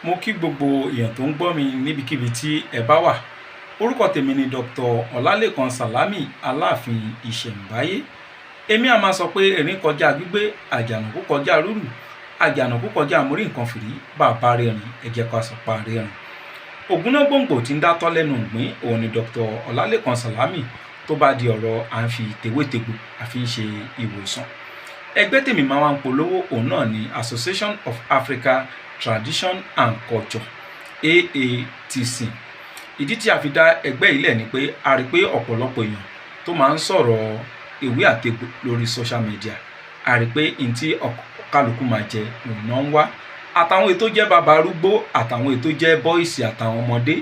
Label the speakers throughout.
Speaker 1: Mo kí gbogbo èèyàn tó ń gbọ́ mi níbikíbi tí ẹ bá wà. Orúkọ tèmi ni Dr. Ọlálékan Sàlámì, Aláàfin Ìṣẹ̀ǹbáyé. Èmi a máa sọ pé erin kọjá gbígbé, àjànàkú kọjá rúrù, àjànàkú kọjá mórí nǹkan fìrí. Bàbá rẹ̀ rìn, ẹ jẹ́ ká sọ pa rẹ̀ rìn. Ògúnná gbòǹgbò tí ń dátọ́ lẹ́nu ìgbín, òun ni Dr. Ọlálékan Sàlámì. Tó bá di ọ̀rọ̀ à ń fi tewétegbò àfi ń ṣe ìwòsàn, ẹgbẹ́ tèmi máa ń polówó, òun náà ni Association of Africa Tradition and Culture, AATC. Ìdí tí a fi dá ẹgbẹ́ yìí lẹ̀ ni pé a rí pé ọ̀pọ̀lọpọ̀ èèyàn tó máa ń sọ̀rọ̀ ewé àtegbò lórí social media, a rí pé n tí kálukú máa jẹ òun náà ń wá, àtàwọn ètò jẹ́ bàbá arúgbó, àtàwọn ètò jẹ́ boys, àtàwọn ọmọdé.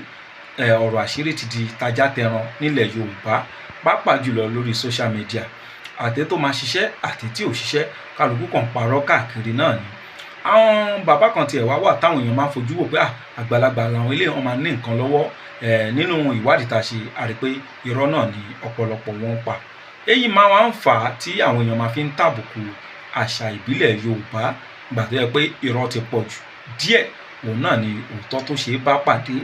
Speaker 1: Ọ̀rọ̀ àṣírí ti di tajá tẹran nílẹ̀ Yorùbá, pàápàá jùlọ lórí social media. Àti tó máa ṣiṣẹ́ àti tí ò ṣiṣẹ́, kálukú kàn parọ́ káàkiri náà ni. Àwọn bàbá kan tiẹ̀ wá wà táwọn èèyàn máa ń fojú wò pé àgbàlagbà làwọn ilé wọn máa ní nǹkan lọ́wọ́. Nínú ìwádìí tá a ṣe, a rí pé irọ́ náà ni ọ̀pọ̀lọpọ̀ wọn ń pa. Èyí máa wá ń fà á tí àwọn èèyàn máa fi ń tàbùkù àṣà ìbílẹ̀ Yorùbá. Gbà tó yẹ pé irọ́ ti pọ̀ jù díẹ̀, òun náà ni òótọ́ tó ṣe é bá pàdé.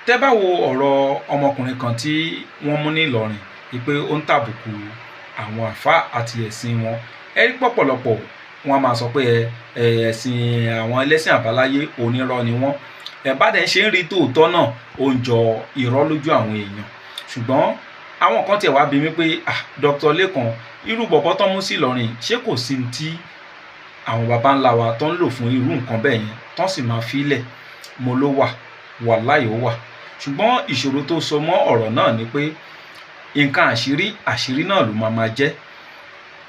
Speaker 1: Tẹ́ bá wo ọ̀rọ̀ ọmọkùnrin kan tí wọ́n mú ní Ìlọrin wípé ó ń tàbùkù àwọn àfáà àti ẹ̀sìn wọn, ẹ rí pọ̀pọ̀lọpọ̀ wọn a máa sọ pé ẹ ẹ̀sìn àwọn ẹlẹ́sìn àbáláyé, onírọ́ ni wọ́n. Ẹ bá dẹ̀ ṣe ń rí tòótọ́ náà, ó ń jọ irọ́ lójú àwọn èèyàn. Ṣùgbọ́n àwọn kan tiẹ̀ wá bi mí pé, "Ah, Dr. Lékan, irú bọ̀bọ́ tán mú sí Ìlọrin, ṣé kò sí ní tí àwọn baba ńlá wa tó ń lò fún irú nǹkan bẹ́ẹ̀ yẹn tán sì máa fi lẹ̀?" Mo ló wà, wàláì ó wà. Ṣùgbọ́n ìṣòro tó so mọ́ ọ̀rọ̀ náà ni pé nǹkan àṣírí, àṣírí náà ló máa máa jẹ́.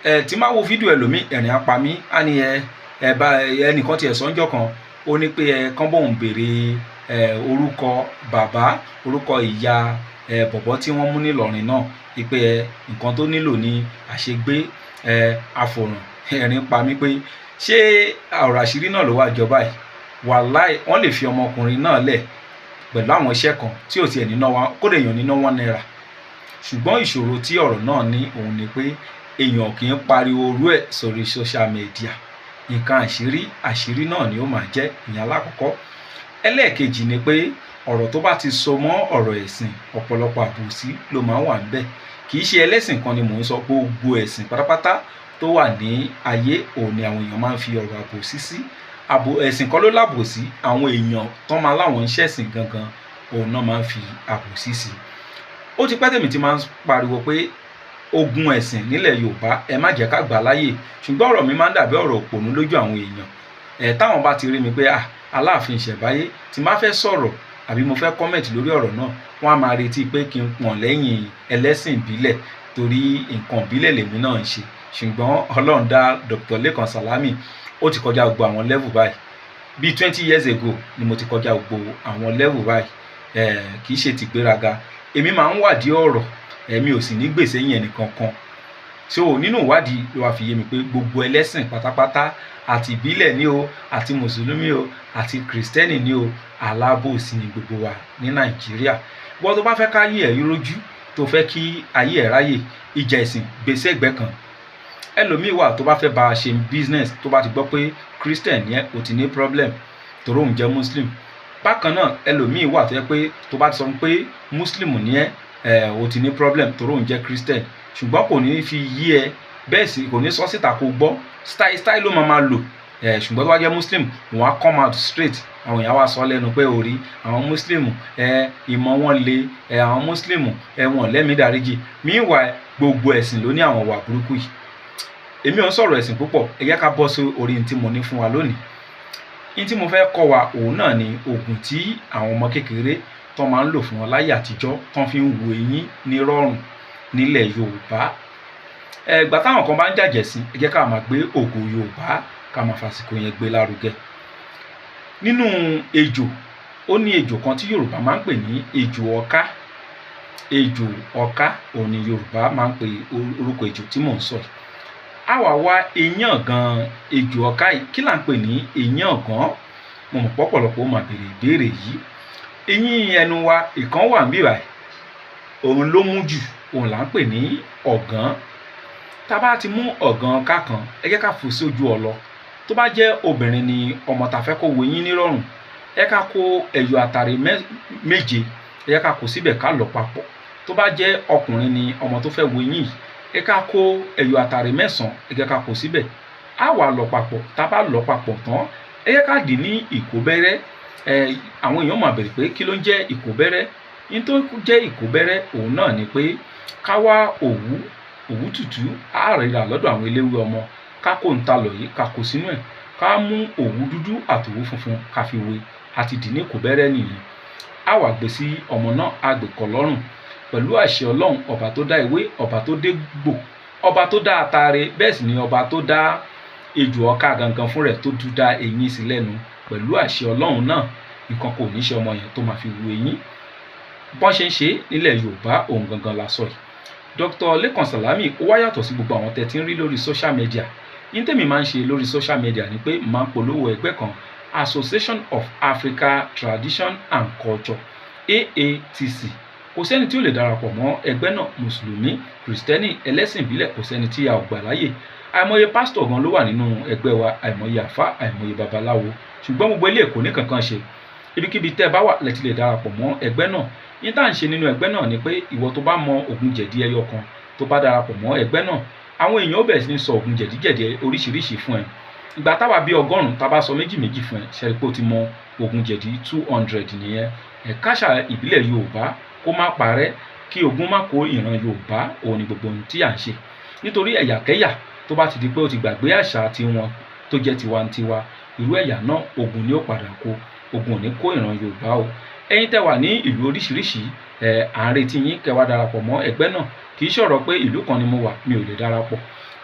Speaker 1: Ẹ tí máa wo fídíò ẹlòmíì, ẹ̀rìn apá mi á ní ẹ ẹ bá ẹnìkan tiẹ̀ sọ́njọ́ kan, ó ní pé ẹ kán bóun béèrè ẹ orúkọ bàbá, orúkọ ìyá ẹ bọ̀bọ́ tí wọ́n mú nílọrin náà, wípé ẹ nǹkan tó nílò ní àṣegbé ẹ àfòràn. Ẹ̀rín pa mí pé ṣé ọ̀rọ̀ àṣírí náà ló wà jọba yìí? Wàláì, wọ́n lè fi ọmọkùnrin náà lẹ̀ pẹ̀lú àwọn iṣẹ́ kan tí ò tiẹ̀ níná wa, kódà èèyàn níná ₦1. Ṣùgbọ́n ìṣòro tí ọ̀rọ̀ náà ní, òun ni pé èèyàn kì í pariwo orú ẹ̀ sórí social media. Nǹkan àṣírí, àṣírí náà ni ó máa jẹ́. Ìyẹn alákọ̀ọ́kọ́. Ẹlẹ́ẹ̀kejì ni pé ọ̀rọ̀ tó bá ti so mọ́ ọ̀rọ̀ ẹ̀sìn, ọ̀pọ̀lọpọ̀ àbòsí ló máa ń wà níbẹ̀. Kì í ṣe ẹlẹ́sìn kan ni mò ń sọ, gbogbo ẹ̀sìn pátápátá tó wà ní ayé, òun ni àwọn èèyàn máa ń fi ọ̀rọ̀ àbòsí sí. Àbò ẹ̀sìn kan ló lábòsí, àwọn èèyàn tán máa láwọn ń ṣẹ̀sìn gangan, òun náà máa ń fi àbòsí sí. Ó ti pẹ́ tèmi ti máa ń pariwo pé ogun ẹ̀sìn nílẹ̀ Yorùbá, ẹ má jẹ́ ká gbà láyè. Ṣùgbọ́n ọ̀rọ̀ mi máa ń dàbí ọ̀rọ̀ òpònú lójú àwọn èèyàn. Ẹ̀ táwọn bá ti rí mi pé, ah, Aláàfin Ìṣẹ̀báyé, tí má fẹ́ sọ̀rọ̀ àbí mo fẹ́ comment lórí ọ̀rọ̀ náà, wọ́n á máa retí pé kí n pọ̀n lẹ́yìn ẹlẹ́sìn ìbílẹ̀, torí nǹkan ìbílẹ̀ lèmi náà ń ṣe. Ṣùgbọ́n Ọlọ́run dá Dr. Lékan Sàlámì, ó ti kọjá gbogbo àwọn level báyìí. Bíi 20 years ago ni mo ti kọjá gbogbo àwọn level báyìí. Kì í ṣe tìgbéraga, èmi máa ń wádìí ọ̀rọ̀, èmi ò sì ní gbèsè yẹn nìkan kan. So nínú ìwádìí ló wá fi yé mi pé gbogbo ẹlẹ́sìn pátápátá, àti ìbílẹ̀ ní o, àti mùsùlùmí o, àti kìrìsìtẹ́nì ní o, alábòsí ni gbogbo wa ní Nàìjíríà. Wọ́n tó bá fẹ́ káyé ẹ̀ rójú, tó fẹ́ kí ayé ẹ̀ ráyè, ìjà ẹ̀sìn gbèsè ẹgbẹ́ kan. Ẹlòmíì wà tó bá fẹ́ bá a ṣe business, tó bá ti gbọ́ pé Christian yẹn, ò ti ní problem torí òun jẹ́ Muslim. Bákan náà, ẹlòmíì wà tó yẹ pé tó bá ti sọ pé Muslim ní ẹ ẹ, ò ti ní problem torí òun jẹ́ Christian. Ṣùgbọ́n kò ní fi yí ẹ bẹ́ẹ̀ sì, kò ní sọ síta kó gbọ́, style style ló máa máa lò ẹ. Ṣùgbọ́n tó bá jẹ́ Muslim, wọ́n á come out straight. Àwọn èèyàn wá sọ lẹ́nu pé orí àwọn Muslim ẹ, ìmọ̀ wọn le ẹ, àwọn Muslim ẹ, wọn lẹ́mìí dáríjì. Meanwhile, gbogbo ẹ̀sìn ló ní àwọn ìwà burúkú yìí. Èmi ò ń sọ̀rọ̀ ẹ̀sìn púpọ̀. Ẹ jẹ́ ká bọ́ sí orí ní tí mo ní fún wa lónìí. Ní tí mo fẹ́ kọ́ wa, òun náà ni oògùn tí àwọn ọmọ kékeré tó máa ń lò fún wọn láyé àtijọ́, tó fi ń wo eyín ní rọ̀rùn nílẹ̀ Yorùbá. Ẹgbà táwọn kan bá ń jàjẹ̀sìn, ẹ jẹ́ ká máa gbé ògo Yorùbá, ká máa fàsìkò yẹn gbé lárugẹ. Nínú ejò, ó ní ejò kan tí Yorùbá máa ń pè ní ejò ọká. Ejò ọká, òun ni Yorùbá máa ń pè orúkọ ejò tí mò ń sọ yìí. Á wá wá eyín ọ̀gàn ejò ọká yìí. Kí là ń pè ní eyín ọ̀gàn? Mo mọ̀ pọ̀pọ̀lọpọ̀ ó máa béèrè ìbéèrè yìí. Eyín ẹnu wa ìkan wà níbí báyìí, òun ló mú jù, òun là ń pè ní ọ̀gàn. Tá a bá ti mú ọ̀gàn ọká kan, ẹ jẹ́ ká fò sí ojú ọlọ. Tó bá jẹ́ obìnrin ni ọmọ tá a fẹ́ kó wo eyín nírọ̀rùn, Ẹ ká kó ẹyọ àtàrí 7, ẹ ká kó síbẹ̀, ká lọ̀ papọ̀. Tó bá jẹ́ ọkùnrin ni ọmọ tó fẹ́ wo eyín yìí, ẹ ká kó ẹyọ àtàrí 9, ẹ jẹ́ ká kó síbẹ̀, á wà lọ̀ papọ̀. Tá a bá lọ̀ papọ̀ tán, ẹ jẹ́ ká dì ní ìkóbẹ́rẹ́. Ẹ àwọn èèyàn máa bẹ̀rẹ̀ pé kí ló ń jẹ́ ìkóbẹ́rẹ́? Ní tó jẹ́ ìkóbẹ́rẹ́, òun náà ni pé ká wá òwú, òwú tútù á rírà lọ́dọ̀ àwọn eléwé ọmọ, ká kó ń ta lọ̀ yìí, ká kó sínú ẹ̀, ká mú òwú dúdú àtòwú funfun, ká fi wé, àti dì ní ìkóbẹ́rẹ́ nìyẹn. Á wà gbé sí ọmọ náà, á gbé kọ́ lọ́rùn pẹ̀lú àṣẹ Ọlọ́run ọba tó dá ewé, ọba tó dé gbò, ọba tó dá atare, bẹ́ẹ̀ sì ni ọba tó dá ejò ọ̀ka gangan fún rẹ̀ tó tún dá eyín sí lẹ́nu. Pẹ̀lú àṣẹ Ọlọ́run náà, nǹkan kò ní ṣe ọmọ yẹn tó máa fi wu eyín. Bọ́n ṣe ń ṣe nílẹ̀ Yorùbá, òun gangan la sọ yìí. Dr. Lekan Salami, ó wá yàtọ̀ sí gbogbo àwọn tẹ́ ti ń rí lórí social media. Ní tèmi máa ń ṣe lórí social media ni pé máa ń polówó ẹgbẹ́ kan, Association of Africa Tradition and Culture, AATC. Kò sẹ́ni tí ó lè darapọ̀ mọ́ ẹgbẹ́ náà. Mùsùlùmí, Kìrìsìtẹ́nì, ẹlẹ́sìn ìbílẹ̀, kò sẹ́ni tí a ò gbà láyè. Àìmọye pásítọ̀ gan ló wà nínú ẹgbẹ́ wa, àìmọye àfá, àìmọye babaláwo, ṣùgbọ́n gbogbo ilé kò ní kankan ṣe. Ibikíbi tẹ́ ẹ bá wà lẹ ti lè darapọ̀ mọ́ ẹgbẹ́ náà. Ní tá à ń ṣe nínú ẹgbẹ́ náà ni pé ìwọ tó bá mọ ògùn jẹ̀dí ẹyọ kan, tó bá darapọ̀ mọ́ ẹgbẹ́ náà, àwọn èèyàn ó bẹ̀rẹ̀ sí ní sọ ògùn jẹ̀díjẹ̀dí oríṣiríṣi fún ẹ. Ìgbà táwa bí 100 tá a bá sọ méjì méjì fún ẹ, ṣe é pé o ti mọ ògùn jẹ̀dí 200 nìyẹn. Ẹ̀káṣà ìbílẹ̀ Yorùbá kó má parẹ́, kí ogun má kó ìran Yorùbá, òun ni gbogbo ohun tí à ń ṣe. Nítorí ẹ̀yàkẹ́yà tó bá ti di pé ó ti gbàgbé àṣà tiwọn tó jẹ́ tiwantiwa, irú ẹ̀yà náà, ogun ni ó padà kó. Ogun ò ní kó ìran Yorùbá o. Ẹ̀yin tẹ́ wà ní ìlú oríṣiríṣi, ẹ à ń retí yín kẹ́ wá darapọ̀ mọ́ ẹgbẹ́ náà. Kì í ṣọ̀rọ̀ pé ìlú kan ni mo wà, mi ò lè darapọ̀.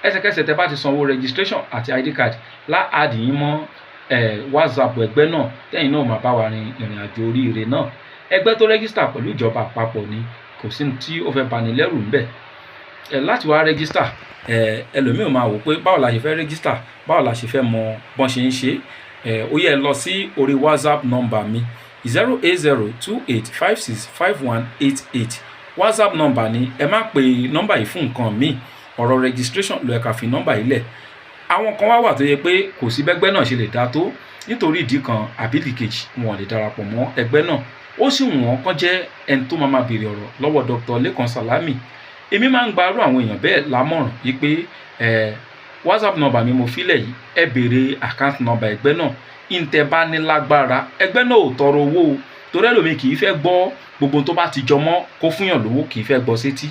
Speaker 1: Ẹsẹ̀kẹsẹ̀ tẹ́ bá ti sanwó registration àti ID card, láàdì yín mọ́ ẹ WhatsApp ẹgbẹ́ náà, tẹ́yin náà máa bá wa rin ìrìn àjò oríire náà. Ẹgbẹ́ tó register pẹ̀lú ìjọba àpapọ̀ ni, kò sí tí ó fẹ́ bani lẹ́rù ńbẹ̀. Ẹ láti wá register, ẹ ẹlòmíì máa wò pé báwo la ṣe fẹ́ register, báwo la ṣe fẹ́ mọ bọ́n ṣe ń ṣe. Ẹ ó yẹ lọ sí orí WhatsApp number mi, 08028565188. WhatsApp number ni. Ẹ má pe nọ́mbà yìí fún nǹkan míì. Ọ̀rọ̀ registration ló yẹ ká fi nọ́mbà yìí lẹ̀. Àwọn kan wá wà tó yẹ pé kò sí bẹ́gbẹ́ náà ṣe lè dá tó, nítorí ìdí kan àbí ìdí kejì, wọn ò lè darapọ̀ mọ́ ẹgbẹ́ náà. Ó sì wù wọ́n kán jẹ́ ẹni tó máa ma béèrè ọ̀rọ̀ lọ́wọ́ Dr. Lekan Salami. Èmi máa ń gba irú àwọn èèyàn bẹ́ẹ̀ lámọ̀ràn wípé ẹ WhatsApp number mi mo filẹ̀ yìí, ẹ béèrè account number ẹgbẹ́ náà ìǹtẹ̀ bá ní lágbára. Ẹgbẹ́ náà ò tọrọ owó o, torí ẹlòmíì kì í fẹ́ gbọ́ gbogbo tó bá ti jọmọ́ kó fúnyàn lówó, kì í fẹ́ gbọ́ sétí.